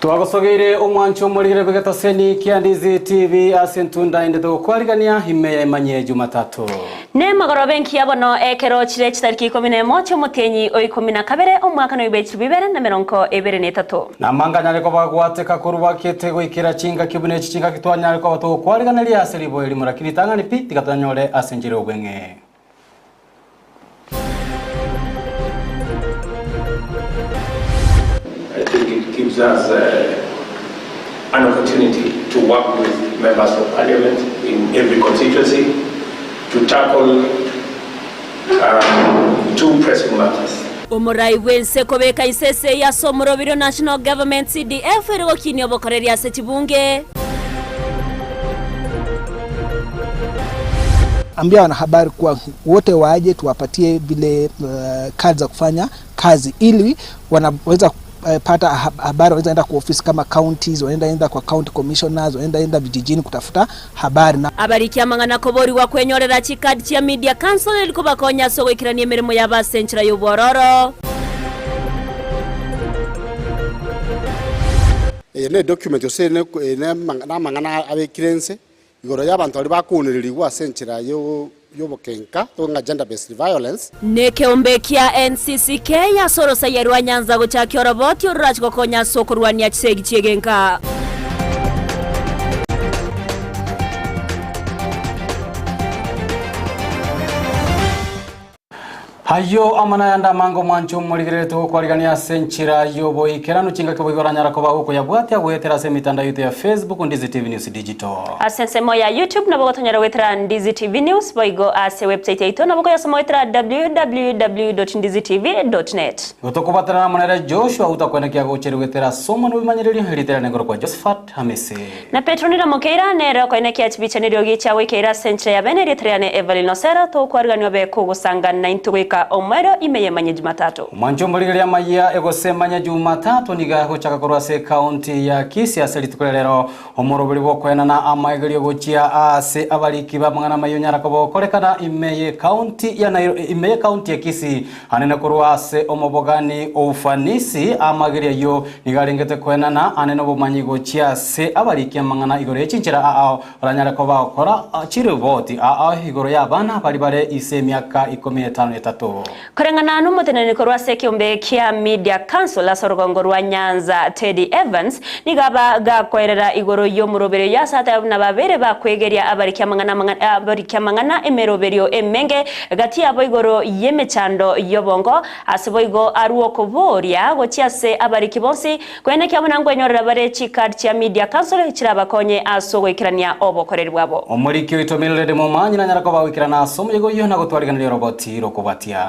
Twagosogeire omwancho omorigere bw'egetaseni kia Ndizi TV ase entunda ende togokwarigania ime ya emanyie Jumatatu. Nemagoroba enkiya bono ekero chire chitariki ikomi nemo chi'omotienyi o ikomi na kabere omwaka noibwe chilifu ibere na emerongo ebere na etato. Namanga anyare koba gwateka korwa bakete goikera chingaki buna echi chingaki twanyare koba togokwariganeria ase riboyo erimo lakini ritang'ani pi tiga tonyore ase enchera y'obweng'e. I think it gives us uh, an opportunity to work with members of parliament in every constituency to tackle um, two pressing matters. Omorai bw'ense kobeka inse esegi ase omoroberio National Government CDF ere gokinia obokoreri ase chibunge. Ambia wanahabari kuwa wote waje tuwapatie vile uh, kadi za kufanya kazi ili wanaweza pata habari, wanaweza enda kwa ofisi kama counties, wanaenda enda kwa county commissioners, wanaenda enda vijijini kutafuta habari na Abariki amang'ana koborigwa kwenyorera chikadi chia Media Council eri kobakonya ase ogoikerania emeremo yabo ase enchera y'obwororo. Eye nedocument gose ere namang'ana abekire inse igoro y'abanto baria bakounererigwa ase enchera y'obokenka, ng'a gender based violence. Nekeombe kia NCCK ase orosaia rwa Nyanza gochakia oroboti ororache gokonya ase okorwania chisegi chi'egenka. Ayio amo nayande amange omwancho omorigererete gokwarigania ase enchera y'oboikeranu chingaki boigo oranyara koba okoyabwatia goetera ase emitandao yaito ya Facebook, Ndizi TV News Digital. Ase ensemo ya YouTube nabo gotonyora goetera Ndizi TV News boigo ase website yaito nabo koyasoma goetera www.ndizitv.net. Igo tokobaterana amo nere Joshua otakwenekia gocheria goetera ase omonwa bw'ebimanyererio erieta riane korokwa Josephat Hamisi. Na Petronila Mokeira nere okoenekia chibicha neriogi chiagoikeire ase enchera ya bene erieta riane Evelyn Osero tokwariganigwa be kogosangana naintwe goika omoerio ime y'emanye Jumatatu. Omwancho omorigereria amayia egosemanya Jumatatu nigo agochaka korwa ase ekaunti ya Kisii ase rituko ria rero omoroberi bw'okoenana amaegerio gochia ase abariki b'amang'ana amaya onyara koba okorekana ime y'ekaunti ya Nairo ime y'ekaunti ya Kisii anene korwa ase omobogani Oufanisi amagerio ayio Nigo arengete koenana ane nobomanyi gochia ase abariki amang'ana igoro ye chinchera aao baranyare koba gokora chiriboti aao igoro y'abana baria bare ise emiaka ikomi na etano na etato. Koreng'ana nomoteneneri korwa ase ekeombe kia Media Council ase orogongo rwa Nyanza Teddy Evans nigo aba gakoerera igoro y'omoroberio oyo ase ateba buna babere bakwegeria abariki amang'ana abariki amang'ana emeroberio emenge gati yabo igoro y'emechando y'obongo Ase boigo arue okoboria gochia ase abariki bonsi, koenekia buna nkwenyorera bare chicard chia Media Council chirabakonye ase ogoikerania obokoreri bwabo. Omoriki oito Mildred Momanyi nanyare koba goikerana ase omoyega oyio na gotwarigeneria oroboti rokobwatia.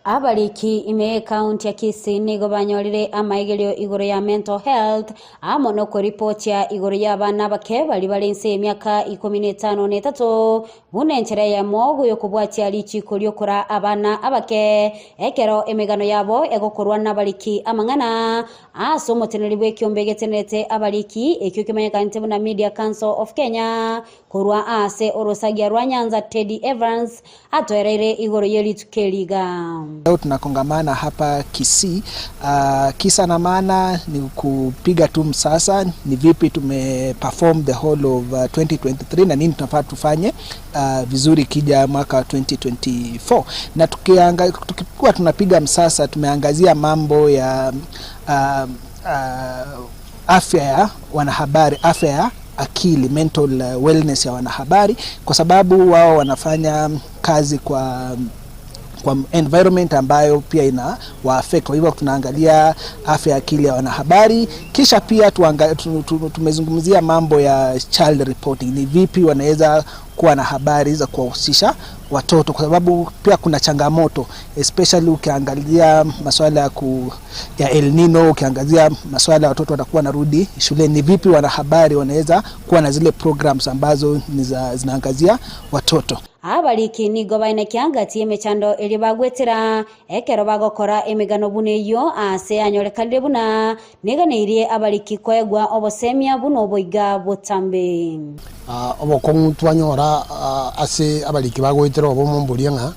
Abariki ime y'ecounty ya Kisii nigo banyorire amaigerio igoro ya mental health Amo nokoripotia igoro y'abana abake baria bare inse y'emiaka ikomi na etano na etato, buna enchera eyemo y'okobwatia richiiko ri'okoraa abana abake, ekero emegano yabo egokorwa nabariki amang'ana, ase omoteneneri bw'ekiombe getenerete abariki, ekio kemanyekanete buna Media Council of Kenya, Korwa aase orosagia rwa Nyanza Teddy Evans atoereire igoro ye rituko eri iga. Leo tunakongamana hapa Kisii. Uh, kisa na maana ni kupiga tu msasa ni vipi tume perform the whole of uh, 2023 na nini tunafaa tufanye uh, vizuri ikija mwaka wa 2024 na tukianga, tukikuwa tunapiga msasa tumeangazia mambo ya uh, uh, afya ya wanahabari, afya ya akili, mental wellness ya wanahabari, kwa sababu wao wanafanya kazi kwa kwa environment ambayo pia ina wa affect. Kwa hivyo tunaangalia afya ya akili ya wanahabari, kisha pia tuanga, tumezungumzia mambo ya child reporting, ni vipi wanaweza kuwa na habari za kuwahusisha watoto, kwa sababu pia kuna changamoto especially ukiangalia masuala ya, ku, ya El Nino, ukiangazia masuala ya watoto watakuwa narudi shuleni, ni vipi wanahabari wanaweza kuwa na zile programs ambazo ni za, zinaangazia watoto. Abariki nigo baenekia ngati y'emechando eria bagwetera ekero bagokora emegano buna eyio aase yanyorekanire buna neganeirie abariki koegwa obosemia buna oboiga botambe. Obokong'u twanyora ase abariki bagoetera obomo mboria ng'a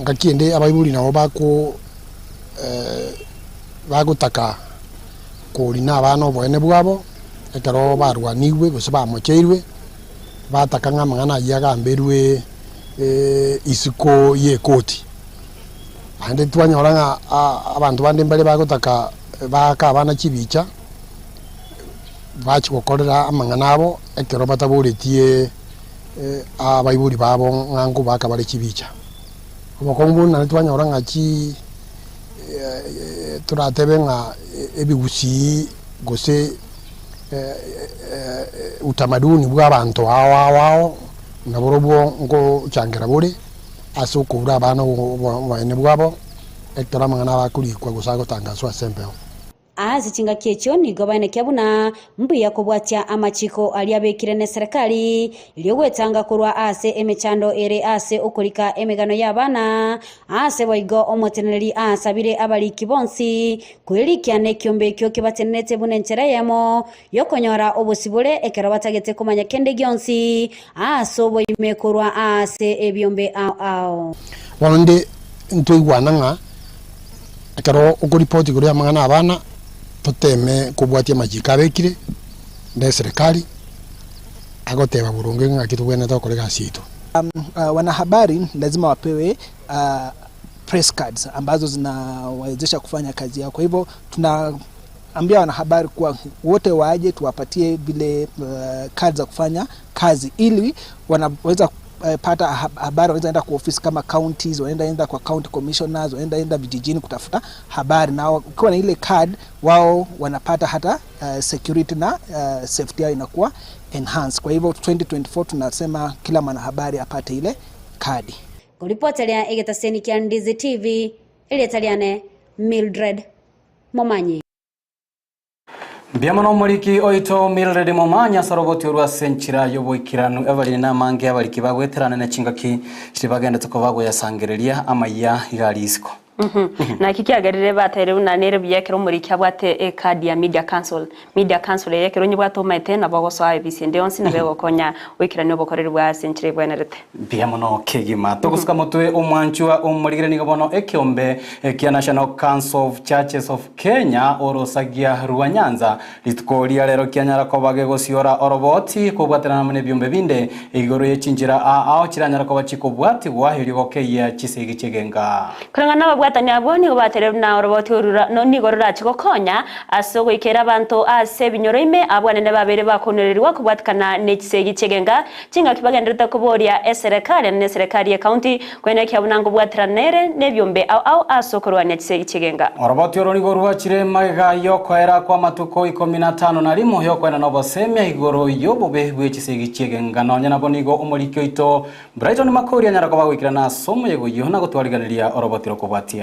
ngaki ende abaibori nabo bako bagotaka. Korina abana oboene bwabo, ekero barwanigwe gose bamocheirwe, bataka ng'a amang'ana ayio agamberwe isiko y'ekoti. Naende twanyora ng'a abanto bande mbare bagotaka baake abana chibicha, bachie gokorera amang'ana abo ekero bataboretie abaibori babo ng'a nkobaaka bare chibicha. Obokong'u bonde naende twanyora ng'a chi toratebe ng'a ebigusii gose utamaduni bwa abanto ao ao ao, naborobwo ngochangera bore ase okoura abana oboene bwabo, ekero amang'ana abo akorikwa gose agotangaswa ase embeo. Ase chingaki echio nigo baenekia buna mbuya kobwatia amachiko aria abekire neserekari, erio gwetanga korwa ase emechando ere ase okorika emegano y'abana. Ase boigo omoteneneri asabire abariki bonsi kwerikia nekiombe ekio kebatenenete buna enchera eyemo y'okonyora obosibore ekero batagete komanya kende gionsi ase oboime korwa ase ebiombe ao ao. Bono inde ntwaigwana ng'a ekero okoripoti igoro y'amang'ana y'abana, toteme kobwatia amachiko abekire na eserekari, agoteba boronge ng'aki tobwenerete gokora egasi yaito. Wanahabari lazima wapewe press cards ambazo zinawawezesha kufanya kazi yao. Kwa hivyo tunaambia wanahabari kuwa wote waje tuwapatie vile cards za kufanya kazi ili wanaweza pata habari, wanaweza enda kwa ofisi kama counties, wanaenda enda kwa county commissioners, wanaenda enda vijijini kutafuta habari, na ukiwa na ile card wao wanapata hata security na safety yao inakuwa enhanced. Kwa hivyo 2024 tunasema kila mwanahabari apate ile kadi. Koripoteria egetaseni kia Ndizi TV, erieta riane Mildred Momanyi. Mbuya mono omoriki oito Mildred Momanyi ase oroboti orwa ase enchera y'oboikeranu Evelyn namange abariki bagweterana ne chingaki chiria bagendete koba goyasangereria amaiya iga aria isiko. Naki kiagerire bataire buna nere buya ekero omoriki abwate ecard ya Media Council. Media Council eye ekero onyebwate omaete nabo ogosoa ebisi ende yonsi nabo egokonya goikerania obokoreri bwa ase enchera ebwenerete. Mbuya mono kegima. Togosuka motwe omwanchwa omorigere nigo bono ekeombe kia National Council of Churches of Kenya orosagia rwa Nyanza rituko ria rero kianyara koba gegosiora oroboti kobwaterana amo nebiombe binde igoro ye chinchera aa ao chiranyara koba chikobwatigwa erio gokeyia chisegi chi'egenka. Koreng'ana nababwatani abwo nigo bateire buna oroboti oru nigo rorache gokonya ase ogoikera abanto ase ebinyoro ime abwo anene babeire bakonererigwa kobwatikana ne chisegi chi'egenka Chingaki bagenderete koboria eserekari na eserekari y'ecounty koenekia buna nkobwaterana ere nebiombe ao ao ase okorwania chisegi chi'egenka. Oroboti oro nigo rwachire magega y'okoera kw'amatuko ikomi na atano na rimo y'okoenana obosemia igoro y'obobe bwe chisegi chi'egenka. Nonya nabo nigo omoriki oito Brighton Makori anyara koba goikerana ase omoyega oyio na gotwariganeria oroboti rokobwatia.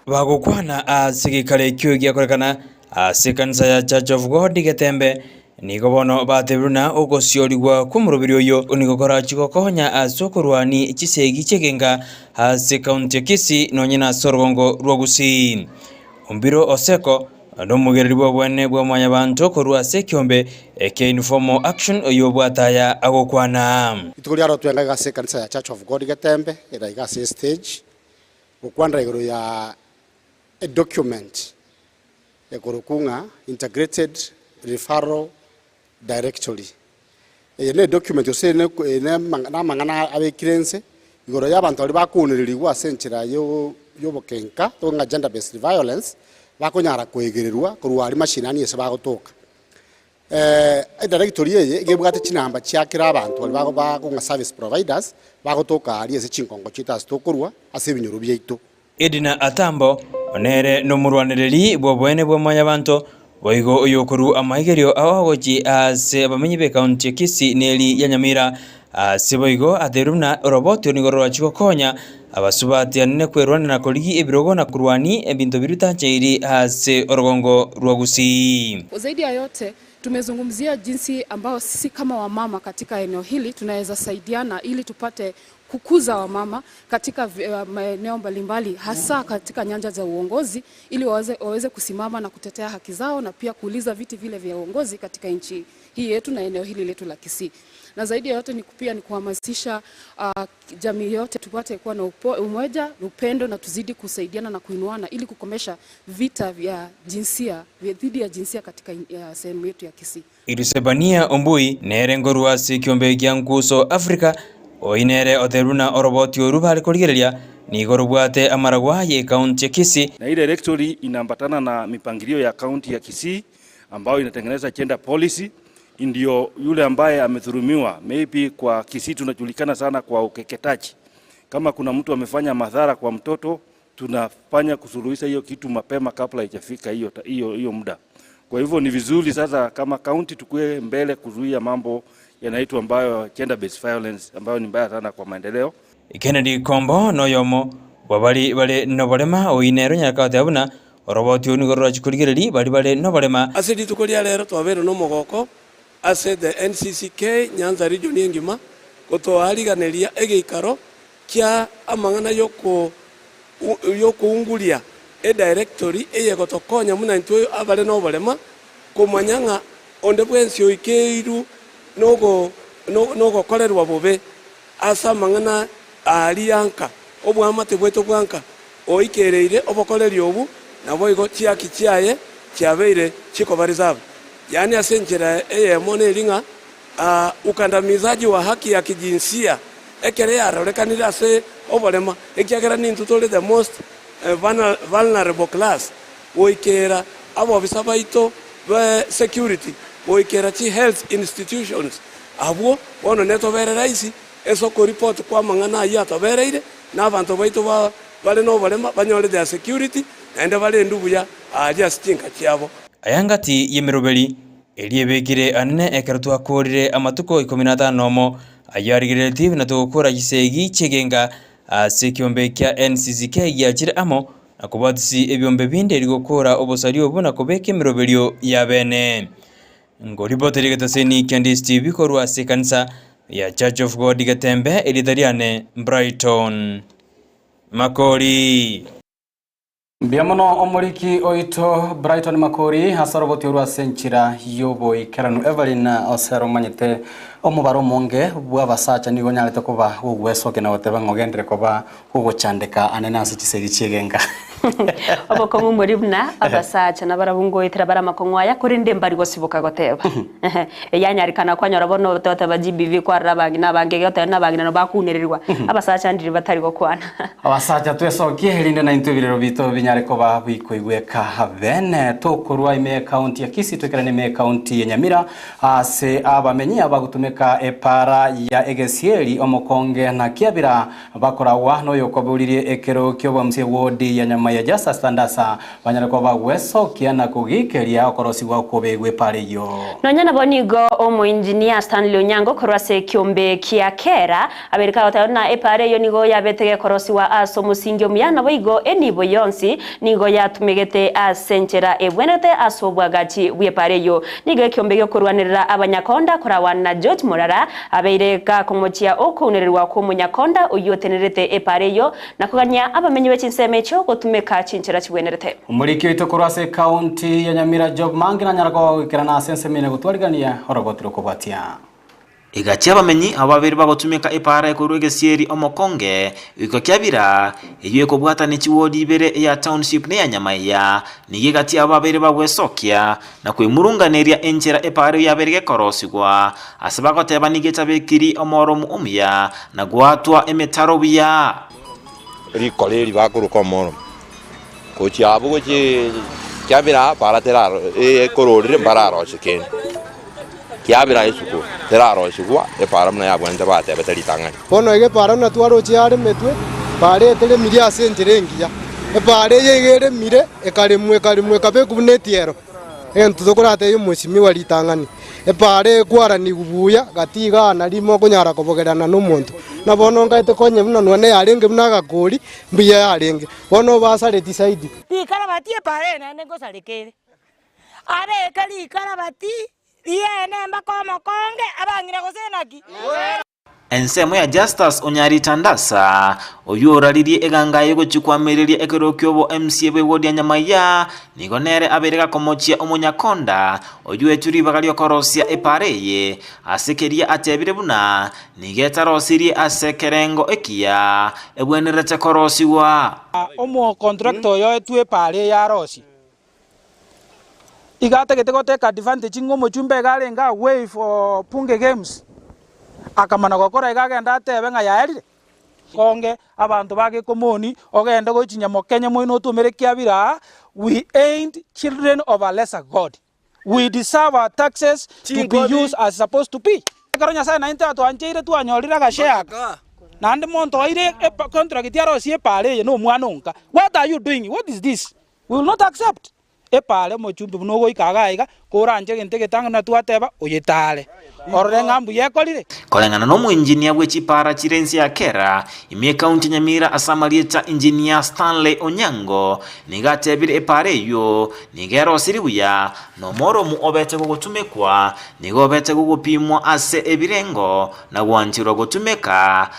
Bagokwana ase egeikaro ekio giakorekana ase ekanisa ya Church of God Getembe, nigo bono batebirwe na ogosiorigwa kw'omorobiri oyio nigo korachie gokonya ase okorwania chisegi chi'egenka ase ekaunti ya Kisii nonye nase orogongo rwa Gusii. Ombiro Oseko nomogereri bw'obwene bwa mwanyabanto korwa ase ekiombe ekia Informal Action oyio obwate aya agokwana. Rituko riaro twenga iga ase ekanisa ya Church of God Getembe, ere iga ase estage, Gokwanera igoro ya edocument ekorokwa ng'a Integrated Referral Directory. Eye ne edocument gose ere namang'ana abekire inse igoro ya abanto baria bakounererigwa ase enchera yobokenka ng'a gender based violence bakonyara koegererwa korwa aria mashinani ase bagotoka. Edirectory eye iga ebwate chinamba chia kera abanto baria bago bago ng'a service providers bagotoka aria ase chinkongo chiaito ase tokorwa ase ebinyoro biaito. Edna Atambo, nere nomorwanereri bw'oboene bwa Mwanyabanto, boigo oyokorua amaigerio ao gochia ase abamenyi b'ekaunti ya Kisii na eri ya Nyamira. Ase boigo atebirie buna oroboti nigo rorachie gokonya abasubati anene kwerwanera korigia ebirogo na korwania ebinto biria bitancheiri ase orogongo rwa Gusii. Zaidi ya yote tumezungumzia jinsi ambao sisi kama wamama katika eneo hili tunaweza saidiana ili tupate kukuza wamama katika maeneo mbalimbali hasa katika nyanja za uongozi ili waweze kusimama na kutetea haki zao na pia kuuliza viti vile vya uongozi katika nchi hii yetu na eneo hili letu la Kisii. Na zaidi ya yote ni pia ni kuhamasisha jamii yote tupate kuwa na umoja, upendo na tuzidi kusaidiana na kuinuana ili kukomesha vita vya jinsia dhidi ya jinsia katika sehemu yetu ya Kisii. Ilusebania Ombui nere nkorwa ase ekiombe kia Nkuso Africa oinere oteruna oroboti oru bare korigereria nigo robwate amaragwa ye ekaunti ya Kisii. Na ile directory inaambatana na mipangilio ya kaunti ya Kisii ambayo inatengeneza gender policy, ndio yule ambaye amedhulumiwa, maybe kwa Kisii tunajulikana sana kwa ukeketaji. Kama kuna mtu amefanya madhara kwa mtoto, tunafanya kusuluhisha hiyo kitu mapema kabla haijafika hiyo hiyo hiyo muda. Kwa hivyo ni vizuri sasa kama kaunti tukue mbele kuzuia mambo yanaitwa ambayo gender based violence ambayo ni mbaya sana kwa maendeleo. Kennedy Kombo noyomo bwabari bare noborema oinero nyaraka buna oroboti oru nigo rorachikorigereria bari bare noborema. Ase rituko ria rero twabere nomogoko ase the NCCK Nyanza region engima gotoariganeria egeikaro kia amang'ana yoko yokounguria edirectory eye gotokonya muna intwe abare noborema komanya ng'a onde bwensi oikeiru nogo nogokorerwa bobe ase amang'ana ari anka obwamate bweto bwanka oikereire obokoreri obu nabo igo chiaki chiaye chiabeire chikoba reserve yaani ase enchera eyemo neri ng'a ukandamizaji wa haki ya kijinsia ekere yarorekanire ase oborema ekiagera nintu tore the most vulnerable class goikera abobisa baito ba security goikera chi health institutions abwo bono netobere rahisi ase okoripoti kwa amang'ana aywo atobereire na abanto baito ba bare noborema banyore their security naende barendwe buya aria ase chinka chiabo. Aya ngati y'emeroberi eria ebekire anene ekero twakorire amatuko 15 omo ayio arigereretie buna togokora chisegi chiegenga ase ekiombe kia NCCK giachire amo na kobwatisi ebiombe binde rigokora obosari obo na kobeka emeroberio ya bene. Ngoripoteri getaseni kia Ndisi TV korwa ase ekanisa ya Church of God Getembe erita riane Brighton Makori. Mbuya mono omoriki oito Brighton Makori ase oroboti orwo ase enchera y'oboikeranu. Evelyn Osero omanyete omobaro omonge bwa abasacha nigo onyarete koba gogwesokia na goteba ng'a ogendere koba gogochandeka anene ase chisegi chiegenka. Obokong'u mbori buna abasacha nabarabwo ngoetera bare amakong'u aya korende mbari gosiboka goteba. Eyanyarikana kwanyora bono oteba GBV kwarora abang'ina abange iga oteba nabang'ina nabo bakunererwa. Abasacha ndiri batari gokwana. Abasacha twesokie erinde naintwe ebirero bito binyare koba bikoigweka bene. Tokorwa ime ekaunti ya Kisii toikerane ime ekaunti ya Nyamira ase abamenyi abagotumeka epara ya Egesieri omokonge na Kiabira bakoragwa noyokoburirie ekero ki'obwamusi wodi ya Nyamaiya ya Justus Tandasa banyare koba gwesokia na kogikeria okorosigwa okobegwa epara eyio. Nonya nabo nigo omoengineer Stanley Onyango korwa ase ekiombe kia Kera abereka goteba na epara eyo nigo yabete gekorosiwa ase omosingi omuya nabo igo enibo yonsi nigo yatumegete ase enchera ebwenerete ase obwagachi bw'epara eyo. Nigo ekiombe giokorwanerera abanyakonda korawa na George Morara abeire gakomochia okounererwa kwa omonyakonda oyio otenerete epara eyo na kogania abamenyi b'echinsemo echio gotumeka chinchera chibwenerete. Omoriki oito korwa ase ekaunti ya Nyamira Job Mangi nanyara kogoikerana ase ensemo ene gotwarigania oroboti rokobwatia. Egachia abamenyi abo babere bagotumeka epara ekorwa egesieri omokonge goika Kiabira eywo ekobwatana chiwodi ibere eya township na eya Nyamaiya nigo egati abo babere bagwesokia na kwemurunganeria enchera epara eywo yabere gekorosigwa ase bagoteba nigo etabekiri omoromu omuya na gwatwa emetaro buya. Rikora eri bakoroka omoromu gochia abwo gochia Kiabira para teraro ekororire mbararosie kende. Kiabira esukuru terarosigwa epara buna yabwenerete batebete ritang'ani. Bono iga epara buna twaroche yaremetwe, epara eteremirie ase enchera engiya. Epara eye iga eremire, ekaremwa ekaremwa ekabekwa buna etiero. Egento tokoratebie omwesimigwa ritang'ani, epara ekwaranigwe buya gati igaa nari mokonyara kobogerana na omonto. Na bono nkaete konya buna nonya yarenge buna agakori, mbuya yarenge. Bono obasareti zaidi. Rikarabati epara eye naende ngosareka ere, abeke rikarabati ri'ene mpaka omokonge, abang'ina gose naki? Ensemo ya Justus Onyari Tandasa, oywo oraririe eganga eye gochia koamereria ekero ki'obo MCA bw'ewodi ya Nyamaiya, nigo nere abeire gakomochia omonyakonda oywo oetwe ribaga ri'okorosia epaara eye, ase keria atebire buna nigo etarosirie ase ekerengo ekiya ebwenerete korosigwa. Omocontractor oyo oetwe epaara eye arosie, Iga atagete goteka advantage ng'a omochumba iga arenge away for bunge games, akamana gokora iga agende atebe ng'a yaerire. Konge abanto ba Gekomoni ogende gochia Nyamokenye moino otomere kiabire aa, we ain't children of a lesser God, we deserve our taxes to be used as supposed to be. Ekero Nyasae naintwe atwancheire twanyorire agashare aka, naende monto oire contract arosie epaara eye nomwana onka, what are you doing, what is this? We will not accept. Epaare omochumbi buna ogoika iga iga, koranche egento egetang'ani buna twateba, oyetaare. Orore ng'a mbuya ekorire. Koreng'ana nomoengineer bwe chipaara chire ense ya Kera, ime ekaunti ya Nyamira ase amarieta Engineer Stanley Onyango, nigo atebire epaara eyio nigo erosiri buya na omoromu obete gogotumekwa nigo obete gogopimwa ase ebirengo na gwancherwa gotumeka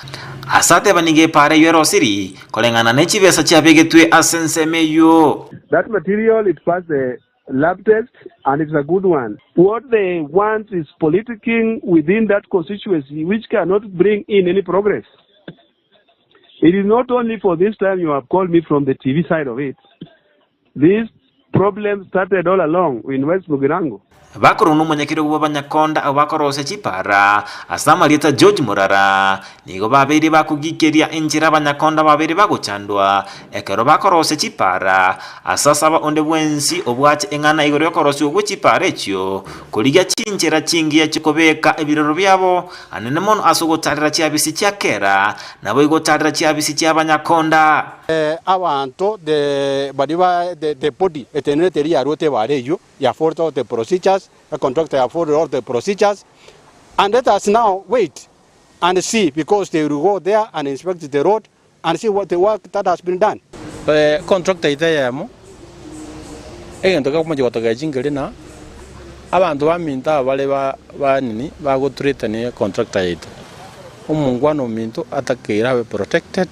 ase ateba nigo epaara eyio erosiri Koreng'ana ne chibesa chiabegetwe ase ensemo eyio. That material it passed the lab test and it's a good one. What they want is politicking within that constituency which cannot bring in any progress. It is not only for this time you have called me from the TV side of it. This problem started all along in West Mugirango. Bakorwa nomonyakerogo bw'abanyakonda abwo bakorosia chipara ase amarieta George Murara, nigo babeire bakogikeria enchera abanyakonda babeire bagochandwa ekero bakorosia chipara ase asaba onde bwensi obwate eng'ana igoro y'okorosigwa gwe chipara echio korigia chinchera chingiya chi'okobeka ebirero biabo anene mono ase ogotarera chiabisi chia kera naboigo gotarera chiabisi chi'abanyakonda. Abanto the baria ba the the body etenenerete eria yaruete ebara eyio ya followed all the procedures, a contractor ya followed all the procedures and let us now wait and see because they will go there and inspect the road and see what the work that has been done. Contractor yaito eyemo, egento gekomochia gotogecha chinkeri na abanto baminto aba bare ba ba nini bagothreaten contractor yaito. Omongwana ominto atakeire abe protected,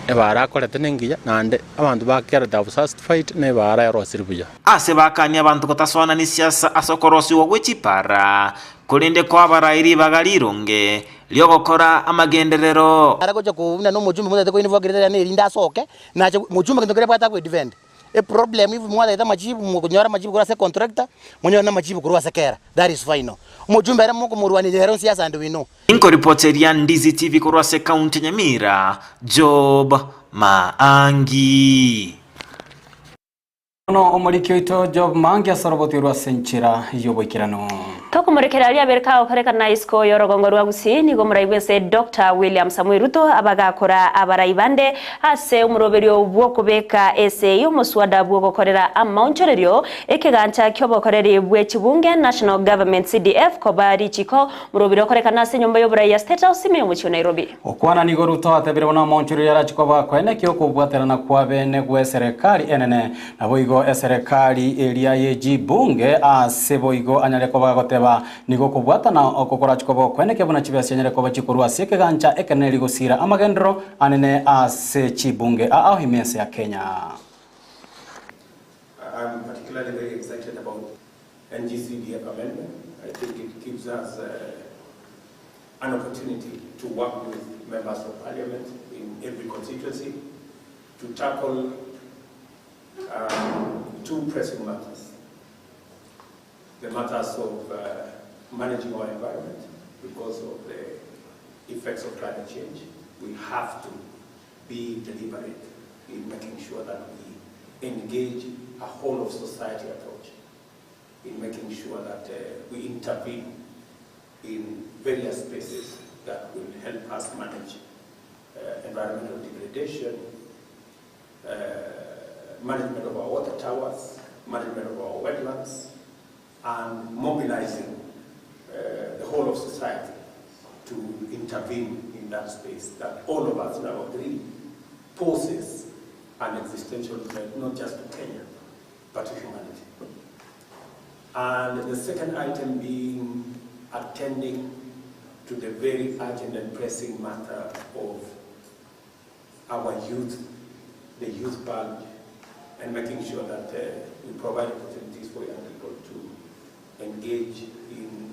ebaara akorete nengiya, naende abanto ba kera they have satisfied na ebaara erosire buya. Ase bakania abanto gotasoanani siasa ase okorosigwa gwe chipara, korende koabarae ribaga rironge ri'ogokora amagenderero. Ara gocha kobuna na omochumbe motagete koinvoke riria riane erinde asoke, nache mochumbe gento keria abwate agoedefend. Eproblem if mwatagete amachibu mokonyora amachibu korwa ase econtractor, monyore na amachibu korwa ase kera, that is final. Omochumbe ere mokomorwania ere onsi ase and we know. Inkoripoteria Ndizi TV korwa ase ekaunti ya Nyamira, Job Maangi. Bono omoriki oito Job Maangi ase orobotwe ase enchera y'oboikeranu. Tokomorekera aria abere kagokorekana isiko y'orogongo rwa Gusii, nigo omorai bw'ense Doctor William Samoei Ruto abagakora abarai bande ase omoroberio bw'okobeka esegi omoswada bw'ogokorera amaonchorerio ekegancha ki'obokoreri bwe chibunge National Government CDF koba richiko moroberio okorekana ase enyomba y'oborai ya State House ime y'omochie o Nairobi. Gokwana nigo Ruto atebire buna omoonchoreria arachie koba koenekia okobwaterana kw'abene gw'eserekari enene, naboigo eserekari eria ye chibunge ase boigo anyare koba agoteba nigo okobwatana oko korachie koba okoenekia buna chibesa chianyare koba chikorwa ase ekegancha ekenene rigosira amagenderero anene ase chibunge ao ime ense ya Kenya. I'm particularly very excited about NGCDF amendment. I think it gives us an opportunity to work with members of parliament in every constituency to tackle two pressing matters. The matters of managing our environment because of the effects of climate change. We have to be deliberate in making sure that we engage a whole of society approach in making sure that we intervene in various spaces that will help us manage environmental degradation, management of our water towers, management of our wetlands, and mobilizing the whole of society to intervene in that space that all of us now agree poses an existential threat, not just to Kenya, but to humanity. And the second item being attending to the very urgent and pressing matter of our youth, the youth bulge, and making sure that uh, we provide opportunities for young people to engage in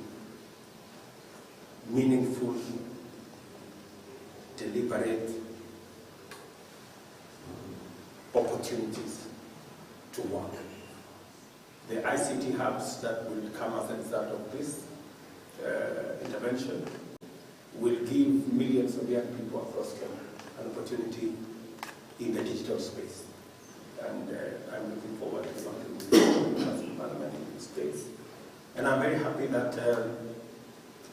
meaningful, deliberate opportunities to work. The ICT hubs that will come as a result of this uh, intervention will give millions of young people across Kenya an opportunity in the digital space. And uh, I'm looking forward to working with the Parliament in this space. And I'm very happy that um,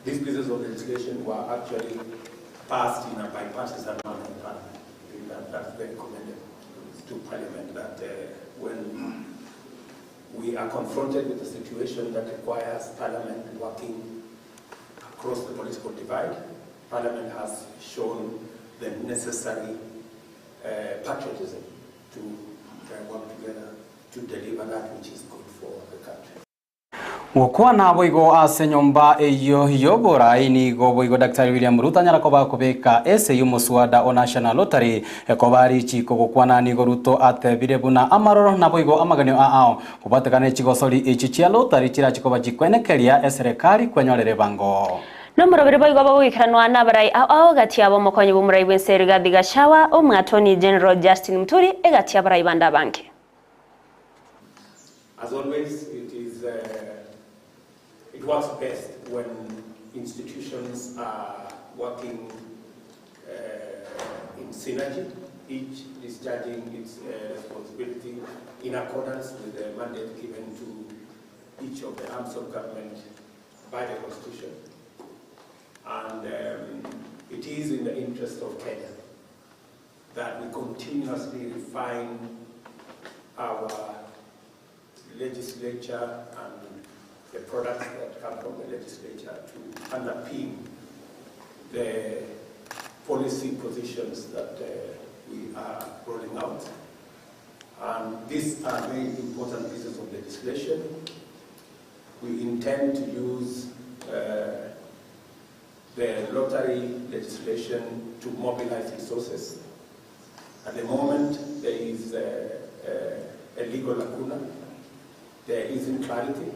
these pieces of legislation were actually passed in a bipartisan manner in Parliament. I think that that's very commendable to Parliament that uh, when we are confronted with a situation that requires Parliament working across the political divide, Parliament has shown the necessary uh, patriotism to uh, work together to deliver that which is good for the country. Gukwana boigo ase nyomba eyo yoborai nigo boigo Daktari William Ruto anyara koba kobeka ese y'omoswada o National Lottery ekoba richiko gokwana nigo Ruto atebire buna amaroro na boigo amaganio ao kobwatekana chigosori echi chia lottery chirachikoba chikwenekeria eserekari kwenyorere bango. Nomorobere boigo bagoikeranwa nabarai ao ao gati abo omokonyi bw'omorai bw'ense Rigathi Gachagua omwatoni General Justin Muturi egati abarai bande abange. As always, it is uh, it works best when institutions are working uh, in synergy, each discharging its uh, responsibility in accordance with the mandate given to each of the arms of government by the Constitution. And um, it is in the interest of Kenya that we continuously refine our legislature and the products that come from the legislature to underpin the policy positions that uh, we are rolling out. And these are very important pieces of legislation. We intend to use uh, the lottery legislation to mobilize resources. At the moment, there is a, a, a legal lacuna, there isn't clarity,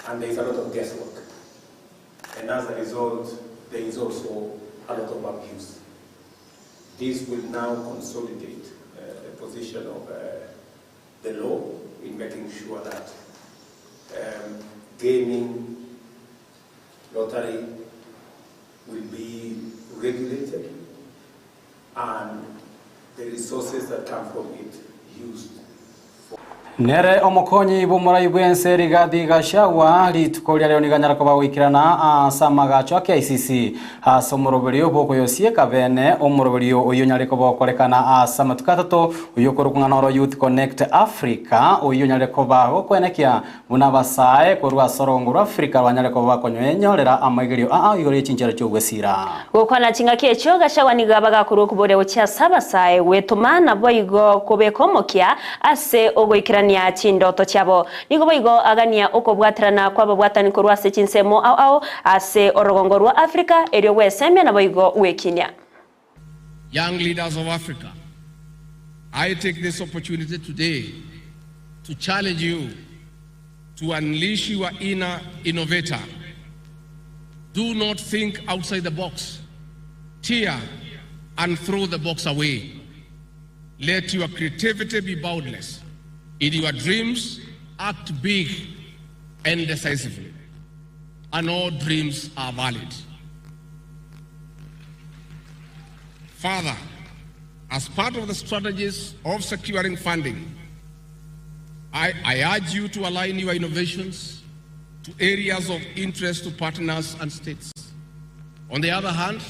and there is a lot of guesswork. And as a result, there is also a lot of abuse. This will now consolidate uh, the position of uh, the law in making sure that um, gaming, lottery will be regulated and the resources that come from it used. Nere omokonyi bw'omorai bw'ense Rigathi Gachagua rituko ria rero niganyara koba goikerana ase amagacho a KICC ase omoroberio bwokoyosieka bene omoroberio oyo nyare koba okorekana ase amatuko atato oyo okorokung'ana oro Youth Connect Africa oyo nyare koba gokwenekia buna abasae korwa ase orongo rwa Africa banyare koba bakonywenyorera amaigerio aa igoro ye chinchero chiogwesira. Gokwana chingaki echio Gachagua nigo abagakorwa okoboria gochia ase abasae gwetoma nabo igo kobeka omokia ase ogoikerania chindoto chiabo. Nigo boigo agania okobwaterana kwa ababwatani korwa ase chinsemo ao ao ase orogongo rwa Africa erio gwesemia nabo igo gwekinia. Young leaders of Africa, I take this opportunity today to challenge you to unleash your inner innovator. Do not think outside the box. Tear and throw the box away. Let your creativity be boundless. In your dreams, act big and decisively. And all dreams are valid. Further, as part of the strategies of securing funding, I, I urge you to align your innovations to areas of interest to partners and states. On the other hand,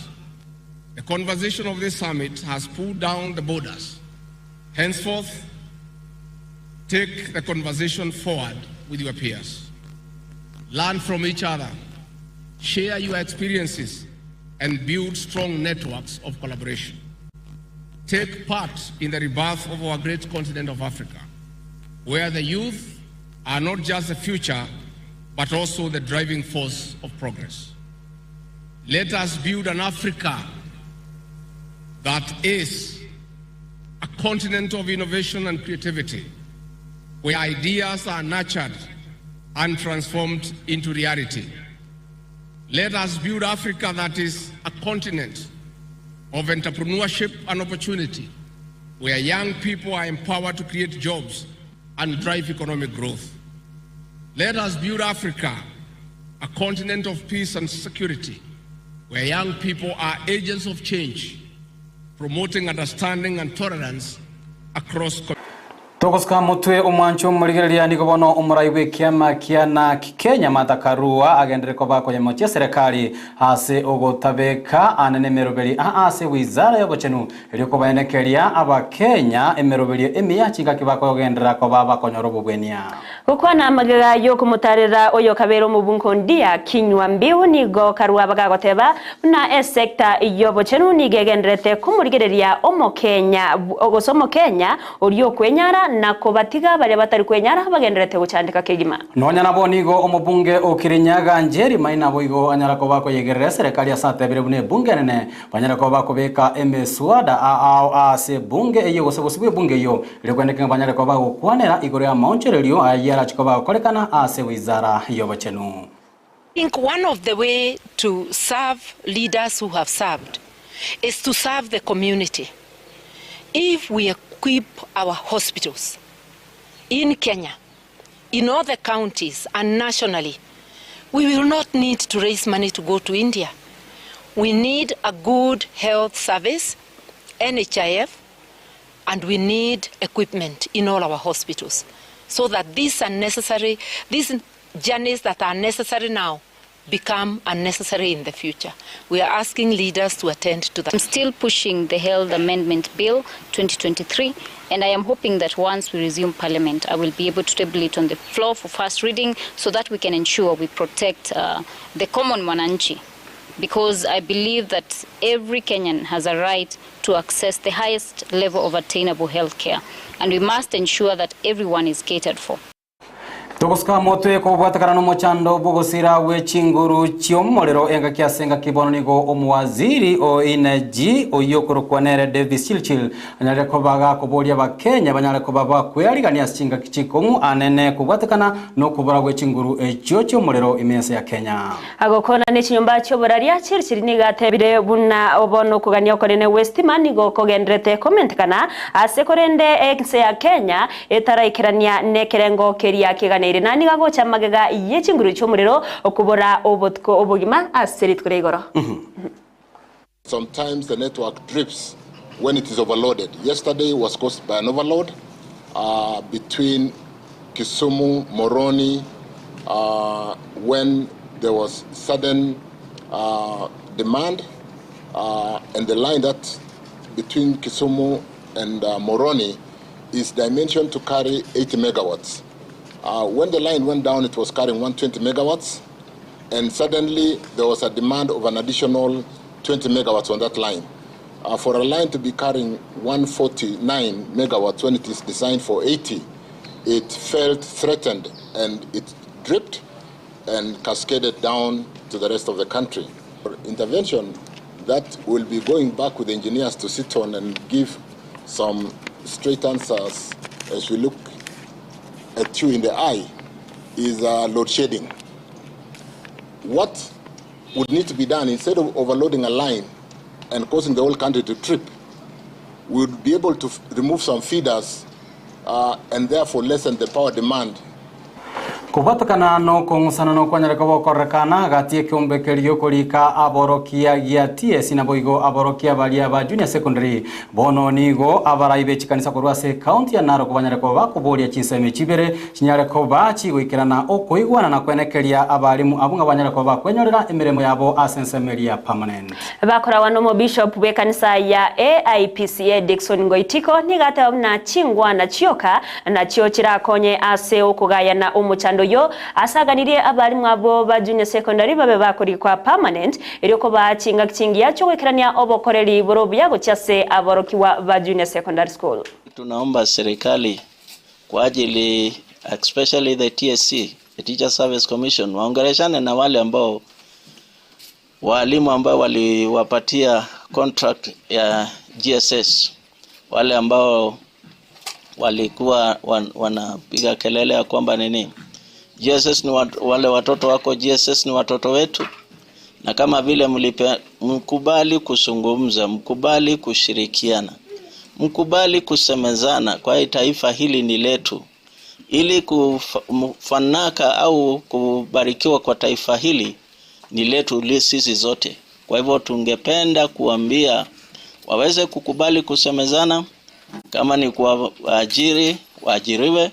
the conversation of this summit has pulled down the borders. Henceforth, take the conversation forward with your peers. Learn from each other, share your experiences, and build strong networks of collaboration. Take part in the rebirth of our great continent of Africa, where the youth are not just the future, but also the driving force of progress. Let us build an Africa that is a continent of innovation and creativity, where ideas are nurtured and transformed into reality. Let us build Africa that is a continent of entrepreneurship and opportunity, where young people are empowered to create jobs and drive economic growth. Let us build Africa a continent of peace and security, where young people are agents of change, promoting understanding and tolerance across communities. Togosuka motwe omwancho omorigereria nigo bono omorai bwa ekiama kia NARC Kenya Martha Karua agendere koba koyemochia serikali ase ogotabeka anene emeroberi aa ase wizara ya obochenu erio kobaenekeria abakenya emeroberi emiya chingaki bakogenderera koba bakonyora obobwenia. Gukwana amagega yokomotarera oyo kabere omobungo ndia kinywa mbiu nigo Karua bagagoteba buna esekta yobochenu nigo egenderete komorigereria omokenya gose omokenya oria okwenyara na kobatiga baria batari kwenyara bagenderete gochandika kegima. Nonya nabo nigo omobunge o Kirinyaga Njeri Maina boigo anyara koba koyegerera serikali ase atebire buna ebunge nene banyara koba kobeka emeswada ao ase bunge eyo gose gose bwa ebunge eyo erio kwendeka banyare koba gokwanera igoro ya maonchererio ayio arachi koba gokorekana ase wizara y'obochenu. I think one of the way to serve leaders who have served is to serve the community. If we equip our hospitals in Kenya, in all the counties and nationally, we will not need to raise money to go to India. We need a good health service, NHIF, and we need equipment in all our hospitals so that these journeys that are necessary now become unnecessary in the future. We are asking leaders to attend to that. I'm still pushing the Health Amendment Bill 2023, and I am hoping that once we resume Parliament, I will be able to table it on the floor for first reading so that we can ensure we protect the common mwananchi, because I believe that every Kenyan has a right to access the highest level of attainable health care, and we must ensure that everyone is catered for. Togosuka motwe kobwatakana n'omochando bw'ogosira bwe chinguru chi'omorero engaki ase engaki bono nigo omuwaziri o energy oyo okorokwa nere Davis Chirchir anyarire koba gakoboria abakenya banyare koba bakwearigania ase chingaki chikong'u anene kobwatekana n'okobora bwe chinguru echio chi'omorero ime ense ya Kenya. Agokona n'echinyomba chi'oboraria Chirchir nigo atebire buna obono okogania okonene bwa estima nigo kogenderete komentekana ase korende ense ya Kenya etaraikerania n'ekerengo keria keganeire na nigo agocha magega y'echinguru chi'omorero okobora obotuko obogima ase rituko ria igoro. Sometimes the network trips when it is overloaded. Yesterday was caused by an overload between Kisumu, Moroni, when there was sudden demand, and the line that between Kisumu and Moroni is dimensioned to carry 80 megawatts. When the line went down, it was carrying 120 megawatts, and suddenly there was a demand of an additional 20 megawatts on that line. For a line to be carrying 149 megawatts when it is designed for 80, it felt threatened and it dripped and cascaded down to the rest of the country. Intervention that will be going back with engineers to sit on and give some straight answers as we look at you in the eye is load shedding. What would need to be done, instead of overloading a line and causing the whole country to trip, we would be able to remove some feeders and therefore lessen the power demand. Kobwatakana no kong'usana no kwanyareka gokorekana gati ekiombekerio korika aborokia gia TSC nabo igo aborokia baria ba junior secondary bono nigo abarai be chikanisa korwa ase county ya Narok banyareka bakoboria chinsemo chibere chinyare koba chigoikerana okoigwana na kwenekeria abarimu abo ng'a banyareka bakwenyorera emiremo yabo ase ensemo eria permanent. Bakorawa nomo bishop bwe kanisa ya AIPCA Dickson Ngoitiko nigateba buna chingwana chioka nachio chirakonye ase okogayana omochando yo asaganirie abarimu abo ba junior secondary babe bakorikwa permanent erio koba chinga chingi yacho gwekerania obokoreri boro buya gochia ase aborokiwa ba junior secondary school. Tunaomba serikali kwa ajili especially the TSC, the Teacher Service Commission, waongeleshane na wale ambao Walimu ambao waliwapatia contract ya GSS, wale ambao walikuwa wanapiga kelele ya kwamba nini GSS ni wale watoto wako GSS ni watoto wetu, na kama vile mlipe, mkubali kuzungumza, mkubali kushirikiana, mkubali kusemezana, kwa hiyo taifa hili ni letu. Ili kufanaka au kubarikiwa kwa taifa hili ni letu li sisi zote. Kwa hivyo tungependa kuambia waweze kukubali kusemezana, kama ni kuwaajiri waajiriwe,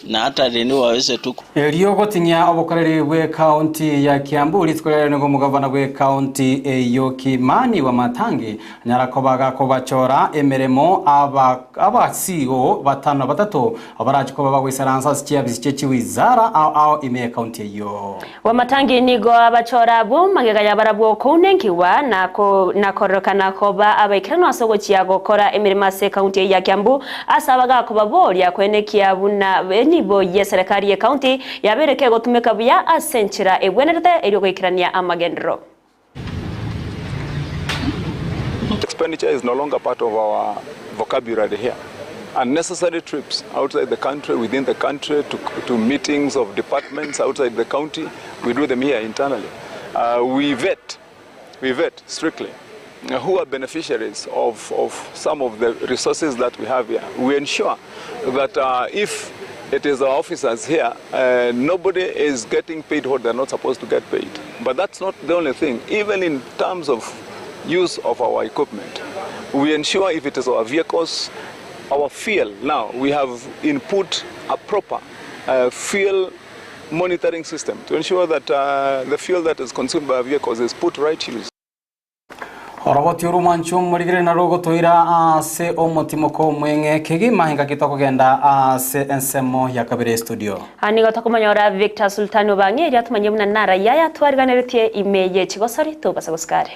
na hata nini waweze tu Erio gotinyia obokoreri bwe kaunti ya Kiambu rituko rĩrĩ nĩguo mũgavana bwe kaunti eyo Kimani wa Matangi anyara gakobachora emeremo aba aba CEO batano batatu abarachi koba bagwisaransa chiabisi che chiwizara ao ao ime kaunti eyo. Wamatangi nigo abachora abo magega ya barabwo kounenkiwa nako nakorokana koba abaikirano ase ogochia gokora emirimo ase kaunti ya Kiambu ase abagakoba boria kwenekia buna enibo ye serikali ye kaunti yabereke gotumeka buya ase enchera ebwenerete erio goikerania amagendero. Expenditure is no longer part of our vocabulary here. Unnecessary trips outside the country, within the country, to meetings of departments outside the county, we do them here internally. We vet strictly who are beneficiaries of some of the resources that we have here. We ensure that if it is our officers here, nobody is getting paid what they're not supposed to get paid. But that's not the only thing. Even in terms of use of our equipment, we ensure if it is our vehicles, our fuel. Now, we have input a proper fuel monitoring system to ensure that the fuel that is consumed by our vehicles is put right use. Oroboti orumanchu murigire na rugotoira ase omotimoko mweng'e kegima hinga kogenda ase ensemo ya kabere studio. Anigo tokomanyora Victor Sultani obang'e ria tumanye buna nara yaya twariganeretie ime ye chigosori tobasa gosikare.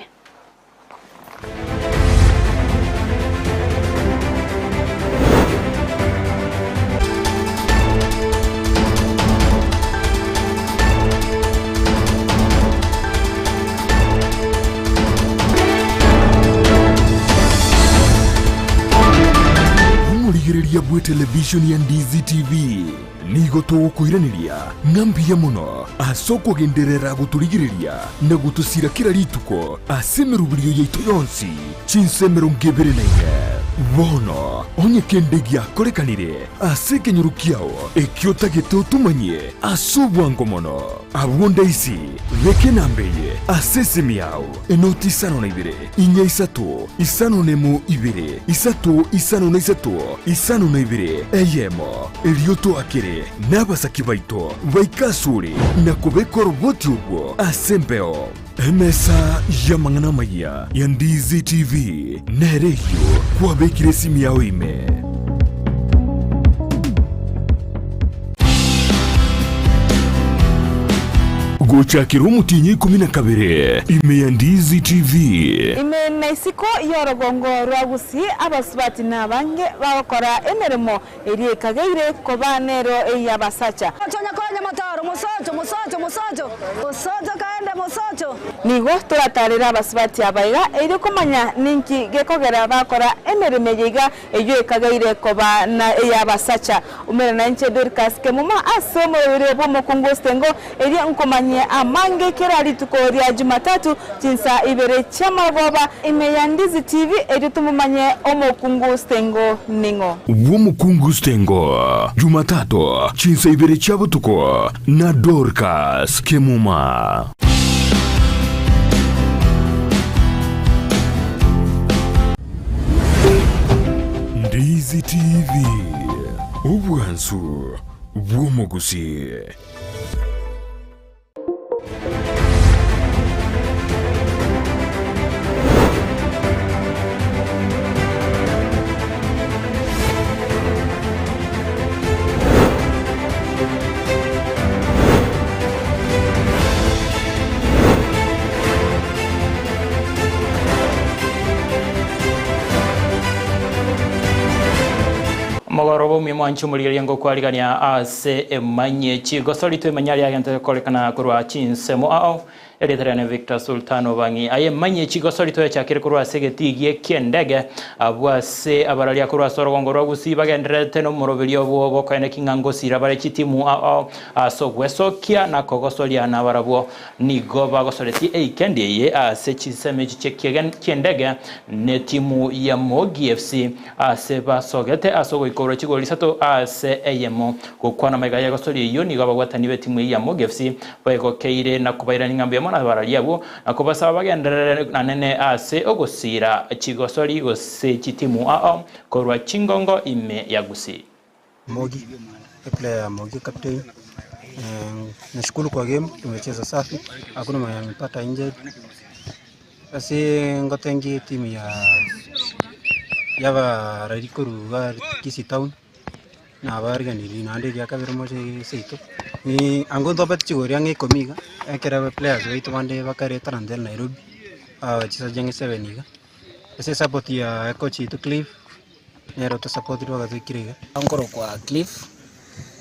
Omorigereria bwe television ya Ndizi TV nigo tũgũkwĩranĩria ng'ambia mũno ase okũgenderera gũtũrigĩrĩria na gũtũcira kĩra rituko ase mĩrubĩrio yaitũ yonsi chinse 24. Bono onye kende gĩakorekanire ase ekenyoro kiao ekio otagete otumanyie ase obwango mono abwo ndaisi beke nambeye ase esimi yao enoti 52 4 3 51 2 3 53 52 eyemo erio twakire n'abasaki baito baikasure na kubeka oroboti obwo ase embeo. Emesa ya mang'ana maya ya Ndizi TV nereyo kwabekire esimu yao ime. Gochakira omotinyi 12 ime ya Ndizi TV. Ime na isiko yorogongo rwa Gusii abasubati n'abange bagokora emeremo eri ekageire koba nero eyabasacha. Konya mataro musocho musocho musocho musocho kaende musocho. Nigo turatarera abasubati abaiga eri komanya ninki gekogera bakora emeremo eyeiga eyo ekageire koba na eyabasacha. Umere na inche Dorcas Kemuma ase omorobere bw'omokungu Stengo eri nkomanye amange kera rituko rya Jumatatu chinsa ibere chamagoba ime ya Ndizi TV eri tumumanye omokungu Stengo ningo. Womukungu Stengo Jumatatu chinsa ibere chabutuko na Dorcas Kemuma. Ndizi TV obwansu bw'omugusi. Mogorobo mwancho murigeria ngokwarigania ase emanye chigosori twemanya ria gente korekana kurwa chinsemo ao. Erieta riane Victor Sultan Obang'i. Aye manye chigosori toyachakire korwa ase egetii gie ki'endege, abwo ase abararia korwa ase orogongo rwa Gusii bagendererete nomoroberio obwo bokoeneki ng'a ngosira bare chitimu ao ase ogwesokia na kogosoria nabarabwo nigo bagosoretie eikendi eye ase chinsemo echi chi'endege netimu ya Mogi FC ase basogete ase ogoikorwa chigori isato ase eyemo. Gokwana magega y'egosoria eyio nigo ababwatani b'etimu eyio ya Mogi FC baegokeire na kobairania ng'a mbuya mono abarari abwo na kobasaba bagenderere anene ase ogosiira chigosori gose chitimu ao korwa chingongo ime ya Gusii. Mogi, eplayer ya Mogi captain. Nashukuru kwa game tumecheza safi, hakuna mwenye amepata injured. Ase ngotengi timu ya yabarari korwa Kisii town nabariganirie naende eria kabere moche seito ni ango ntobate chigori ang'e ikomi iga ekero players baito bande bakare talanta Nairobi abachezaji ang'e seven iga. Ase support ya coach oito Cliff nere otosapotire mpaka toikire iga. Nkorokwa Cliff,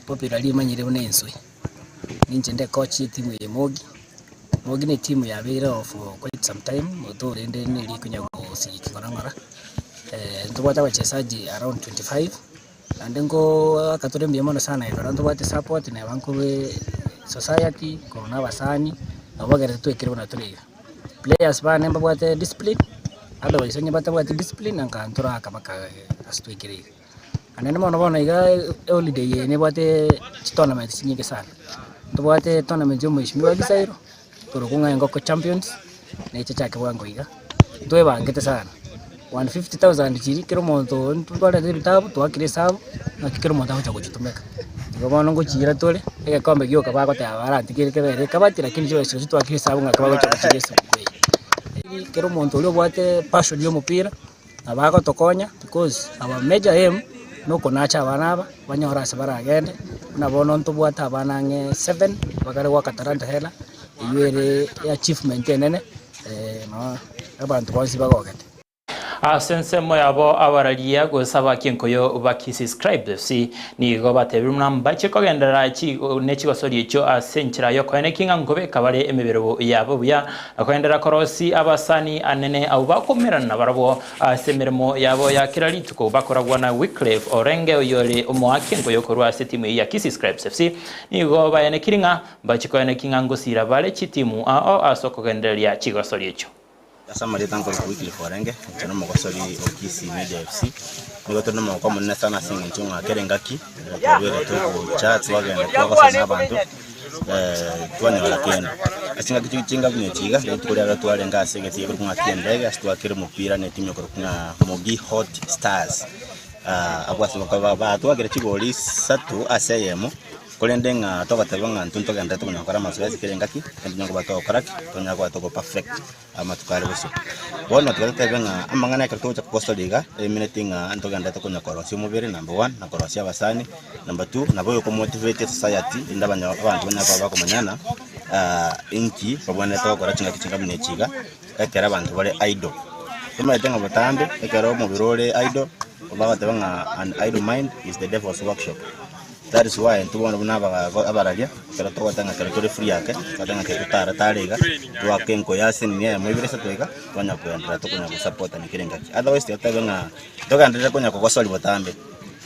popularly emanyire buna enswe. Ninche nde coach ye etimu eye Mogi. Mogi ne etimu yabeire oo for quite some time, oto rende neri ekonya gosiriki ng'ora ng'ora. Ntobwate abachesaji around 25, naende nkoaka tore mbuya mono sana ekero ntobwate support neba nkorwa society, korwa na abasani, nabo bagerete twaikire buna tore iga. Players bane mbabwate discipline, otherwise onye batabwati discipline nka ntoraka mpaka ase twaikire iga. Naende mono bono iga eholiday eye nebwate chitournament chinyinge sana, ntobwate tournament ya omheshimiwa Gisairo, korokwa ng'a Engoko Champions, neche chake bwango iga, ntwebangete sana, 150,000 chiria kera omonto ntwarete ebitabu twakire esabu, naki kera omonto agocha gochitumeka. Igo bono ngochiira tore, egekombe gioka bagoteba barantigere kebere ekabati lakini chibesa chiria twakire esabu ng'aki bagocha gochiria esuguku eye. Kera omonto oria obwate passion ya omopira, nabo agotokonya because our major aim nokonacha abana aba, banyore ase baragende, buna bono ntobwate abana ang'e seven, bakare goaka talanta hela, eywo ere achievement enene no abanto bonsi bagogete. Ase ensemo yabo abararia gose abakienkoyo ba Kisii Scribes FC nigo batebire buna mbache kogenderera ne chigosori echio ase enchera y'okoenekia ng'a nkobeka bare emebere yabo buya na kogenderera korosia abasani anene abwo bakomerana nabarabwo ase emeremo yabo ya kera rituko bakoragwa na Wycliffe Orenge oyore omoakienkoyo korwa ase etimu eyio ya Kisii Scribes FC nigo baenekiri ng'a mbache koenekia ng'a ngosira bare chitimu ao ase okogendereria chigosori echio. Ase amarieta nkorokwa Wycliffe Orenge, inche nomogosori o Kisii Media FC. Nigo tore nomogoko omonene sana ase eng'encho ng'a kera engaki nigo twabeire togocha twagenda twagosana na abanto twanyora kende. Ase engaki chiri chinga buna echi iga, rituko riarero twarenge ase egetii ekorokwa ng'a ki'endege ase twakire omopira na etimu ekorokwa ng'a Mogi Hot Stars. Abwo ase batwakire chigori isato ase eyemo. Korende ng'a togoteba ng'a intwe ntogenderete konya gokora amazoezi kera engaki, naende tonya koba togokora ki? Tonya koba togo perfect amatuko are bosio. Bono tiga totebe ng'a amang'ana ekero togocha kogosori iga, emineti ng'a ntogenderete konya korosia omobere number one, na korosia abasani, number two, nabo oyokomotivate esociety rinde abanyo abanto banyare koba bakomanyana inki babwenerete gokora chingaki chinga buna echi iga, ekero abanto bare idle. Tomaete ng'a botambe ekero omobere ore idle, bagoteba ng'a an idle mind is the devil's workshop. That is why intwe bono buna abararia, ekero togoteba ng'a ekero tore free ake, togoteba ng'a ekero totara tara iga, twake enkoyo ase enini eyemo ibere isato iga, twanya koenderera tokonya gosapotana kera engaki. Otherwise tiga totebe ng'a togenderere konya kogosori botambe,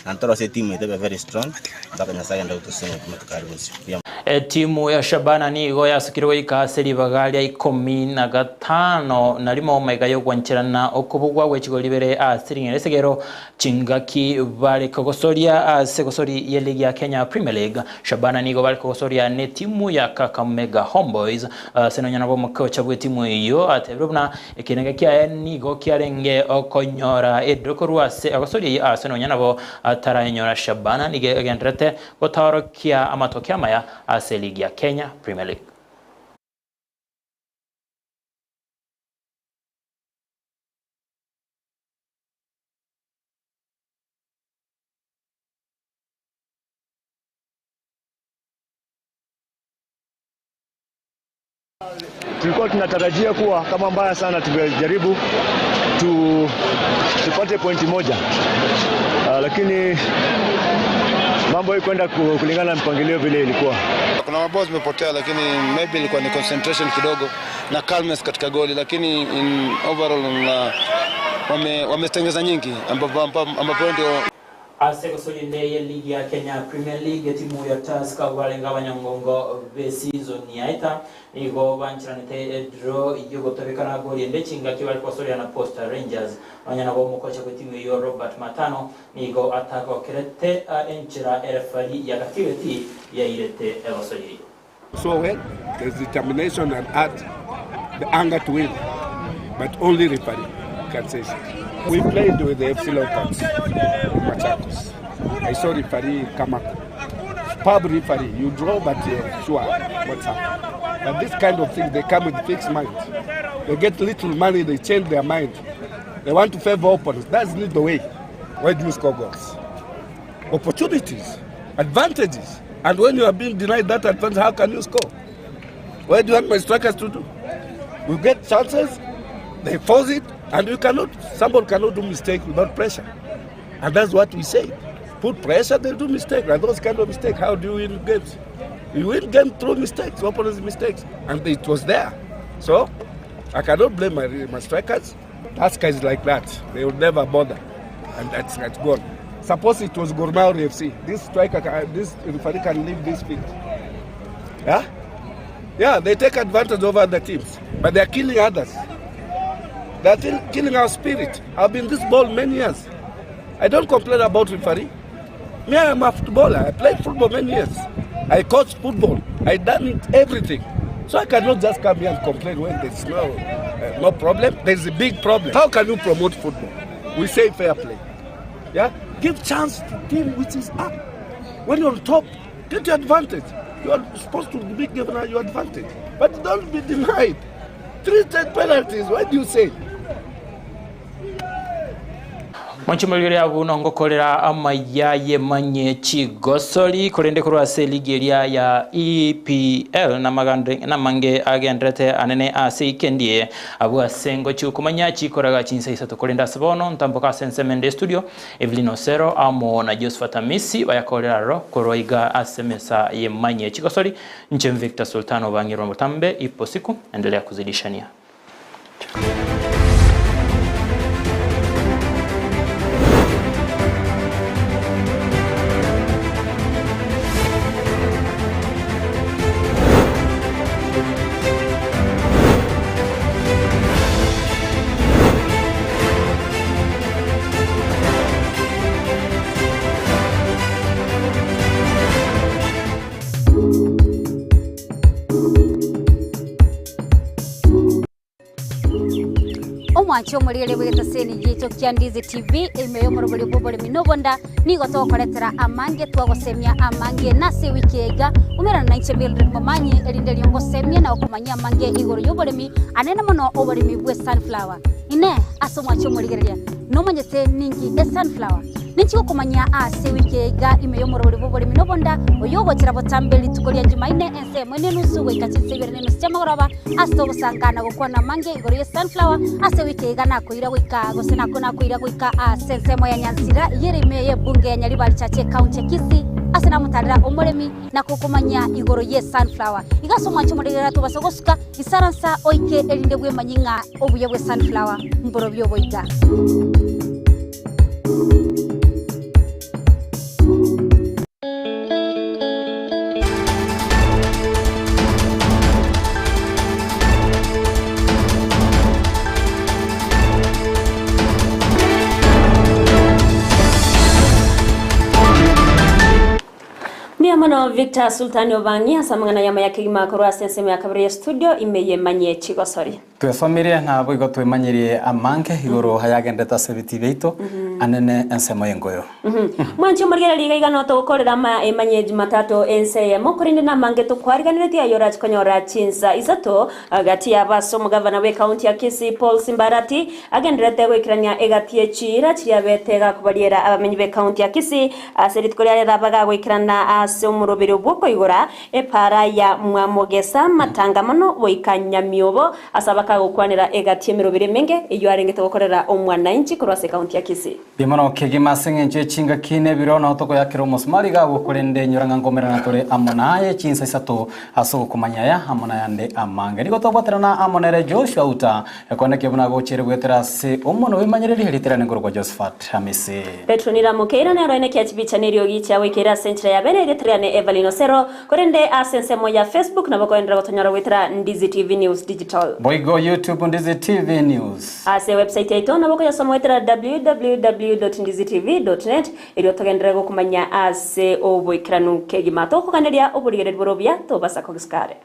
naende torosie etimu yaito ebe very strong, mpaka Nyasaye agende gotosesenia amatuko aria bosio. Mbuya mono. Etimu ya Shabana nigo yasukire goika ase ribaga ria ikomi na gatano na rimo magega y'ogwancherana okobugwa gwe chigori ibere ase ring'ana ri'esegero Chingaki bare kogosoria ase egosori ye ligi ya Kenya Premier League, Shabana nigo bare kogosoria netimu ya Kakamega Homeboyz ase nonya nabo omokocha bw'etimu eyio atebire buna ekerengo kiaye nigo kiarenge okonyora ediro korwa ase egosori eyio ase nonya nabo atarayenyora. Shabana nigo egendererete gotaorokia amatokeo amaya ase ligi ya Kenya Premier League. Tulikuwa tunatarajia kuwa kama mbaya sana tungejaribu tu, tupate pointi moja lakini mambo haikwenda kulingana na mpangilio vile ilikuwa. Kuna mabao zimepotea, lakini maybe ilikuwa ni concentration kidogo na calmness katika goli, lakini in overall na wame wametengeza nyingi ambapo ambapo ndio Ase gosorinde ye ligi ya Kenya Premier League etimu ya Tusker barenga abanyangongo be season yaita nigo banchiranete draw yogotobekana goli ende chingaki bari kosoria na Posta Rangers abanyana bo omokocha bwe timu eyo Robert Matano nigo atagokerete enchera erefari yagatibeti yairete egosoria eyo. So well, there's determination and heart, the anger to win, but only referee can say it. We played with the FC Leopards in Machakos. I saw referee Kamako. Superb referee. You draw, but you're sure what's happening. But this kind of thing, they come with fixed mind. They get little money, they change their mind. They want to favor opponents. That's not the way. Why do you score goals? Opportunities, advantages. And when you are being denied that advantage, how can you score? What do you want my strikers to do? We get chances, they force it, and you cannot, somebody cannot do mistake without pressure. And that's what we say. Put pressure, they'll do mistake. And those kind of mistake, how do you win games? You win game through mistakes, opponents' mistakes. And it was there. So I cannot blame my, my strikers. Tusker is like that. They will never bother. And that's, that's gone. Suppose it was Gor Mahia FC. This striker, can, this referee can leave this field. Yeah? Yeah, they take advantage over other teams, but they are killing others. They are still killing our spirit. I've been this ball many years. I don't complain about referee. Me, I am a footballer. I played football many years. I coach football. I done it everything. So I cannot just come here and complain when there's no, no problem. There's a big problem. How can you promote football? We say fair play. Yeah? Give chance to team which is up. When you're on top, get your advantage. You are supposed to be given your advantage. But don't be denied. 3 straight penalties. What do you say? Mwanchimolire abu nongokorera amaya yemanye chigosori korende korwa ase ligi eria ya EPL namagande namange agenderete anene ase ikendie abu ase ngochi okomanya chikoraga chinsa isato korende ase bono ntamboka ase ensemende studio Evelyn Osero amo na Josephat Amisi bayakorera ro korwa iga ase mesa yemanye chigosori nche Victor Sultano bangirwa mutambe ipo siku endelea kuzidishania. Omwanchi omorigere bwegetaseni gito kia Ndizi TV ime y'omorobori bw'oboremi n'obonda nigo togokoretera amange twagosemia amange nase wiki ega umerana na inche Mildred Momanyi erinde riongosemia na okomanyia amange igoro y'oboremi anene mono oboremi bwe sunflower ine ase omwanchi omorigereria nomanyete ninki e sunflower ninchi gokomanya ase wiki ega ime y'omorobori bw'oboremi n'obonda oyogochera botambe rituko ria Jumanne ense mwene nusu goika chinse ibere n'enusu chiamagoroba ase ogosangana gokwana amange igoro ya sunflower ase wiki ega nakoira goika gose nako nakoira goika ase ensemo ya Nyansira yere ime y'ebunge ya Nyaribari Chache county ya Kisii ase namutarira omoremi nakokomanya igoro ye sunflower igaso mwancho omorigera tobasa gosuka isaransa oike erinde bwemanying'a obuya bwe sunflower mboro byoboiga. Miamono Victor Sultani Obangi asamang'ana yama ya kegima korwa ase ensemo ya kabere ya studio ime yemanye chigosori. Twesomire nabo igo twemanyirie amange igoro hayagendete ase ebiti biaito anene ensemo y'engoyo. Mwanchi omorigera riga iga notogokorera ama emanye Jumatatu ense eyemo korende namange tokwariganiretie ayo orachikonyora chinsa isato gati ya abaso omogavana bwa ekaunti ya Kisii Paul Simbarati agenderete goikerania egati echira chiria bete gakobariera abamenyi ba ekaunti ya Kisii ase rituko riarera bagagoikerana ase omorobere bwokoigora epara ya Mwamogesa matangamano goika Nyamiobo ase abaka kagokwanera egati emeroberi emenge eyio arengete gokorera omwananchi korwa ase ekaunti ya Kisii. Bimono kegima ase eng'encho y'echingaki na ebiro nao tokoyakera omosumari iga agwo korende inyora ng'a nkomerana tore amo naye chinsa isato ase ogokomanya aya amo nayande amange. Nigo twabwaterana amo nere Joshua Uta, ekonekio buna agochiire goetera ase omonwa bw'emanyereria riiterane nkorokwa Josephat Hamisi. Petro niramokeire nero enekia chibicha na eriogi chiagoikeire ase enchera ya bene egetriane Evelyn Osero, korende ase ensemo ya Facebook nabo koenderera gotonyora goetera Ndizi TV News Digital. Boigo YouTube Ndizi TV News. Ase ewebsite yaito nabo okoyasoma goetera www.ndizitv.net erio togenderere gokomanya ase oboikeranu kegima. Tokoganeria oborigereria bore obuya tobasa kogisukare.